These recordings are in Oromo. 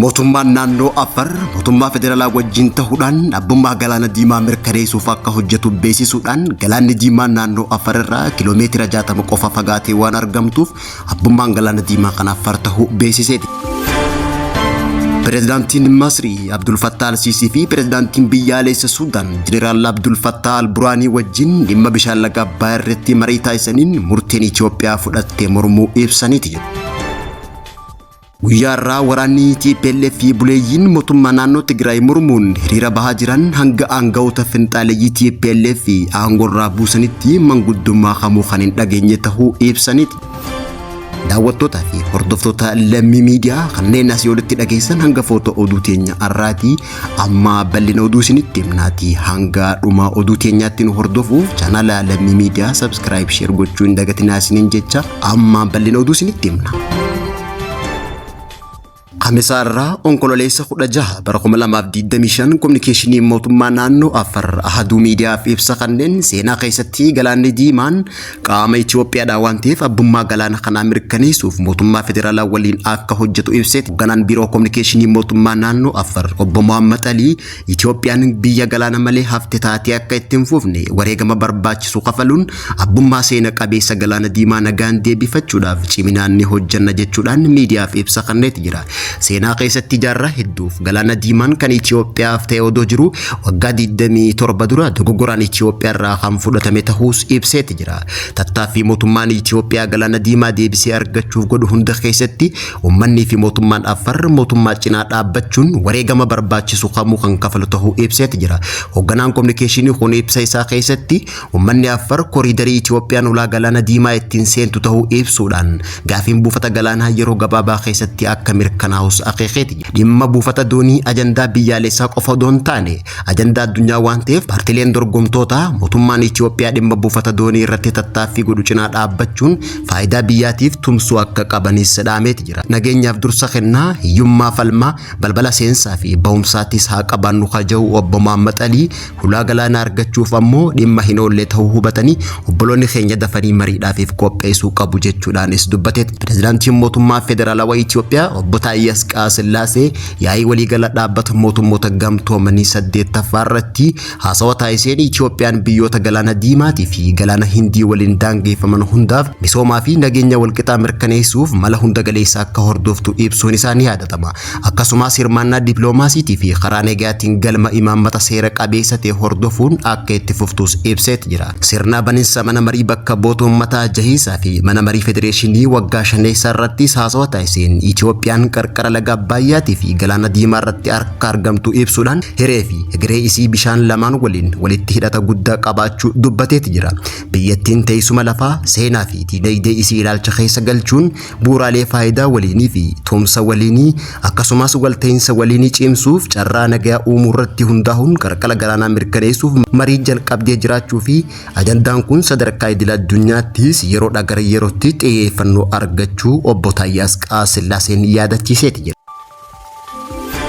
Mootummaan naannoo Afar mootummaa federaalaa wajjin ta'uudhaan abbummaa galaana diimaa mirkaneessuuf akka hojjetu beeksisuudhaan galaanni diimaan naannoo Afar irraa kiiloomeetira 60 qofa fagaatee waan argamtuuf abbummaan galaana diimaa kan Afar ta'uu beeksiseeti. Pireezidaantiin Masrii Abdul Fattah Al-Siisii fi Pireezidaantiin biyyaalessa Suudaan Jeneraal Abdul Fattah Al-Buraanii wajjin dhimma bishaan laga Abbaay irratti marii taasisaniin murteen Itoophiyaa fudhatte mormuu ibsaniiti jiru. Guyyaa irraa waraanni TPLF fi buleeyyiin mootummaa naannoo Tigraay mormuun hiriira bahaa jiran hanga aangawoota finxaaleyyii TPLF fi aangoorraa buusanitti manguddummaa kamuu kan hin dhageenye ta'uu ibsaniiti. Daawwattootaa fi hordoftoota Lammii Miidiyaa kanneen asii olitti dhageessan hangafoota oduu teenya har'aati. Amma bal'ina oduu isinitti himnaati. Hanga dhuma oduu teenyaatti nu hordofuuf chaanaala Lammii Miidiyaa subscribe share gochuu hin dagatinaa isiniin jecha amma bal'ina oduu isinitti himna. Kamisaa irraa Onkololeessa 16 bara 2025 Kominikeeshinii Mootummaa Naannoo Afar Ahaduu Miidiyaaf ibsa kanneen seenaa keessatti galaanni diimaan qaama Itoophiyaadha waan ta'eef abbummaa galaana kanaa mirkaneessuuf mootummaa federaalaa waliin akka hojjetu ibseeti. Hoogganaan Biiroo Kominikeeshinii Mootummaa Naannoo Afar Obbo Mohammad Alii Itoophiyaan biyya galaana malee hafte taatee akka itti hin fufne wareegama barbaachisu kafaluun abbummaa seena qabeessa galaana diimaa nagaan deebifachuudhaaf ciminaan ni hojjanna jechuudhaan miidiyaaf ibsa kenneeti jira. Seenaa keessatti jaarraa hedduuf galaana diimaan kan Itoophiyaaf ta'e odoo jiru waggaa 27 dura dogoggoraan Itoophiyaa irraa kan fudhatame ta'uus ibseeti jira. Tattaaffii mootummaan Itoophiyaa galaana diimaa deebisee argachuuf godhu hunda keessatti Ummannii fi mootummaan Affar mootummaa cinaa dhaabbachuun wareegama barbaachisu kamuu kan kafalu ta'uu ibseeti jira. Hoogganaan kominikeeshinii kun ibsa isaa keessatti ummanni Affar koriidarii Itoophiyaan ulaa galaana diimaa ittiin seentu ta'uu ibsuudhaan gaafiin buufata galaanaa yeroo gabaabaa keessatti akka mirkanaa'us akeekeeti jira. Dhimma buufata doonii ajandaa biyyaalessaa qofa odoo hin taane ajandaa addunyaa waan ta'eef paartileen dorgomtootaa mootummaan Itoophiyaa dhimma buufata doonii irratti tattaaffii godhu cinaa dhaabbachuun faayidaa biyyaatiif tumsuu akka qabanis dhaameeti jira. Nageenyaaf dursa kennaa, hiyyummaa falmaa, balbala seensaa fi bahumsaattis haa qabaannu ka jedhu Obbo Mohammad Alii, hulaa galaanaa argachuuf ammoo dhimma hin oolle ta'uu hubatanii obboloonni keenya dafanii mariidhaafiif qopheessuu qabu jechuudhaanis dubbateeti. Pirezidaantiin Mootummaa Federaalawaa Itoophiyaa Obbo Taayyee Asqaasillaasee yaa'ii waliigala dhaabbata mootummoota gamtoomanii 8ffaa irratti Haasawa taasiseen Itiyoophiyaan biyyoota Galaana Diimaatii fi Galaana Hindii waliin daangeeffaman hundaaf misoomaa fi nageenya walqixaa mirkaneessuuf mala hunda galeessa akka hordoftu ibsuun isaa ni yaadatama. Akkasumaas hirmaannaa dippiloomaasiitii fi karaa nagayaatiin galma imaammata seera qabeessa ta'e hordofuun akka itti fuftus ibseet jira. Sirna baninsa mana marii bakka bu'oota ummataa jahiisaa fi mana marii federeeshinii waggaa shaneessaa irrattis haasawa taasiseen Itiyoophiyaan qarqara laga Abbaayyaatii fi Galaana Diimaa irratti akka argamtu ibsuudhaan hiree fi hegeree isii bishaan lamaan waliin walitti hidhata guddaa qabaachuu dubbateeti jira. Biyyattiin teessuma lafaa, seenaa fi diinagdee isii ilaalcha keessa galchuun bu'uuraalee faayidaa waliinii fi tumsa waliinii akkasumas walta'iinsa waliinii cimsuuf carraa nagayaa uumuu irratti hundaahuun qarqara galaanaa mirkaneessuuf marii jalqabdee jiraachuu fi ajandaan kun sadarkaa idil addunyaattis yeroodhaa gara yerootti xiyyeeffannoo argachuu Obbo Taayyee Asqaasillaaseen yaadachiiseeti jira.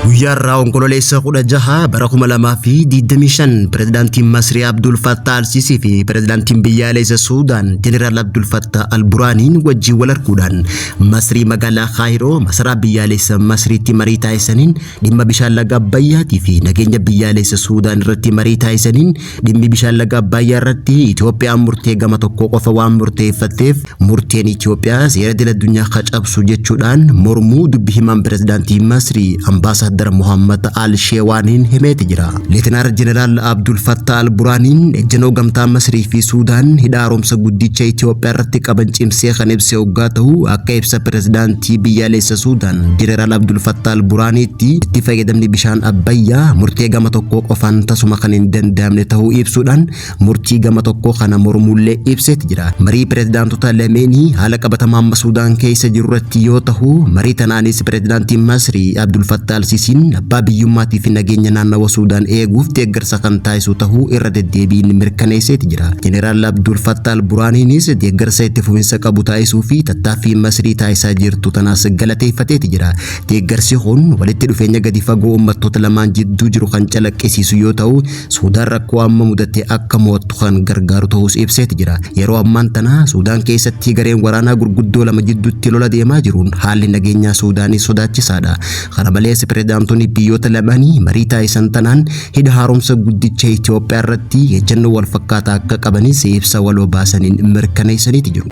Guyyaa irraa Onkololeessa 16 bara 2025 Pirezidaantiin Masrii Abdul Fattah Al-Sisii fi Pirezidaantiin biyyaalessa Suudaan Jeneraal Abdul Fattah Al-Buraaniin wajjin wal arguudhaan Masrii magaalaa Kaayiroo masaraa biyyaalessa Masriitti marii taasisaniin dhimma bishaan laga Abbayyaatii fi nageenya biyyaalessa Suudaan irratti marii taasisaniin dhimmi bishaan laga Abbayyaa irratti Itoophiyaan murtee gama tokkoo qofa waan murteeffatteef murteen Itoophiyaa seera idil addunyaa ka cabsu jechuudhaan mormuu dubbi himaan pirezidaantii Masrii Ambaasaaddar Muhammad Al Sheewaaniin himeeti jira. Leetinaar Jeneraal Abdul Fattah Al Buraaniin ejjenoo gamtaa Masrii fi Suudaan hidha haaromsa guddicha Itoophiyaa irratti qaban cimsee kan ibse hoggaa ta'u akka ibsa pirezidaantii biyyaalessa Suudaan Jeneraal Abdul Fattah Al Buraaniitti itti fayyadamni bishaan Abbayyaa murtee gama tokkoo qofaan tasuma kan hin danda'amne ta'uu ibsuudhaan murtii gama tokkoo kana mormuullee ibseeti jira. Marii pirezidaantota lameenii haala qabatamaa amma Suudaan keessa jiru irratti yoo tahu, marii tanaanis pirezidaantiin Masrii Abdul Fattah Al-Sisii Alsiisiin abbaa biyyummaatii fi nageenya naannawa Suudaan eeguuf deeggarsa kan taasisu tahuu irra deddeebiin mirkaneesseeti jira. Jeneraal Abdul Fattah al-Buraaniinis deeggarsa itti fufinsa qabu taasisuu fi tattaaffii Masrii taasisaa jirtu tanaas galateeffateeti jira. Deeggarsi kun walitti dhufeenya gadi fagoo uummattoota lamaan jidduu jiru kan calaqqisiisu yoo ta'u, Suudaan rakkoo amma mudate akka mo'attu kan gargaaru ta'uus ibseeti jira. Yeroo ammaan tana Suudaan keessatti gareen waraanaa gurguddoo lama jidduutti lola deemaa jiruun haalli nageenyaa Suudaanii sodaachisaadha. Kana malees pirezidaantonni biyyoota lamaanii marii taasisan tanaan hidha haaromsa guddicha Itoophiyaa irratti ejjennoo wal fakkaataa akka qabanis ibsa waloo baasaniin mirkaneessaniiti jiru.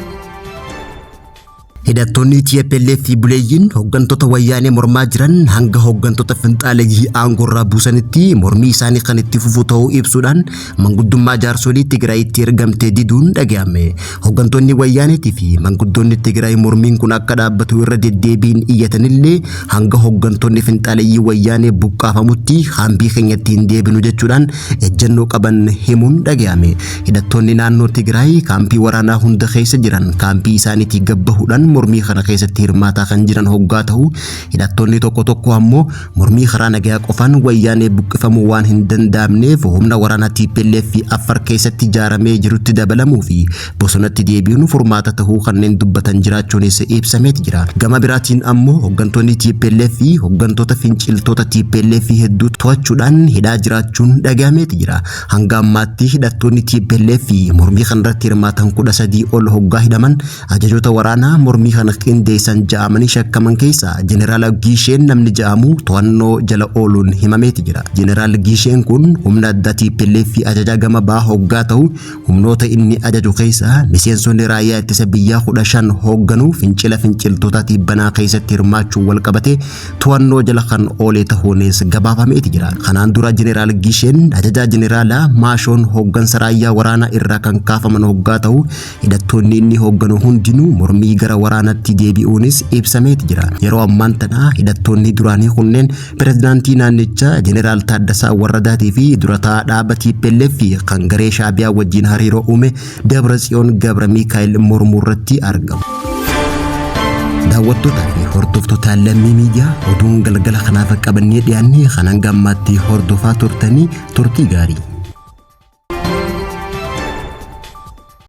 Hidhattoonni TPLF fi buleeyyiin hooggantoota wayyaanee mormaa jiran hanga hooggantoota finxaaleyyii aangoorraa buusanitti mormii isaanii kan itti fufu ta'uu ibsuudhaan manguddummaa jaarsolii Tigraayitti ergamte diduun dhaga'ame. Hooggantoonni wayyaaneetii fi manguddoonni Tigraay mormiin kun akka dhaabbatu irra deddeebiin iyyatanillee hanga hooggantoonni finxaaleyyii wayyaanee buqqaafamutti hambii keenyatti hin deebinu jechuudhaan ejjennoo qaban himuun dhaga'ame. Hidhattoonni naannoo Tigraay kaampii waraanaa hunda keessa jiran kaampii isaaniitii gabbahuudhaan mormii kana keessatti hirmaataa kan jiran hoggaa ta'u, hidhattoonni tokko tokko ammoo mormii karaa nagayaa qofaan wayyaanee buqqifamuu waan hin danda'amneef humna waraanaa TPLF fi Afar keessatti ijaaramee jirutti dabalamuu fi bosonatti deebi'uun furmaata tahuu kanneen dubbatan jiraachuunis ibsameeti jira. Gama biraatiin ammoo hooggantoonni TPLF fi hooggantoota finciltoota TPLF hedduu to'achuudhaan hidhaa jiraachuun dhagahameeti jira. Hanga ammaatti hidhattoonni TPLF mormii kanarratti hirmaatan 13 ol hoggaa hidhaman, ajajoota waraanaa mormii kana qindeessan ja'amanii shakkaman keessaa Jeneraal Giisheen namni ja'amu to'annoo jala ooluun himameeti jira. Jeneraal Giisheen kun humna addaa TPLF ajajaa gama bahaa hoggaa ta'u, humnoota inni ajaju keessaa miseensonni raayyaa ittisa biyyaa 15 hoogganuu fincila finciltoota tiibbanaa keessatti hirmaachuun wal qabate to'annoo jala kan oole ta'uunis gabaafameeti jira. Kanaan dura Jeneraal Gisheen ajajaa Jeneraalaa Maashoon hooggansa raayyaa waraanaa irraa kan kaafaman hoggaa ta'u, hidhattoonni inni hoogganu hundinuu mormii gara waraanatti deebi'uunis ibsameeti jira. Yeroo ammaan tana hidhattoonni duraanii kunneen pirezidaantii naannichaa Jeneraal Taaddasaa Warradaatii fi durataa dhaaba TPLF kan garee Shaabiyaa wajjin hariiroo uume Dabratsiyoon Gabra Miikaa'el mormuu irratti argamu. Daawwattootaa fi hordoftoota Lammii Miidiyaa, oduun galgala kanaaf qabannee dhiyaanne kan hanga ammaatti hordofaa turtanii, turtii gaarii.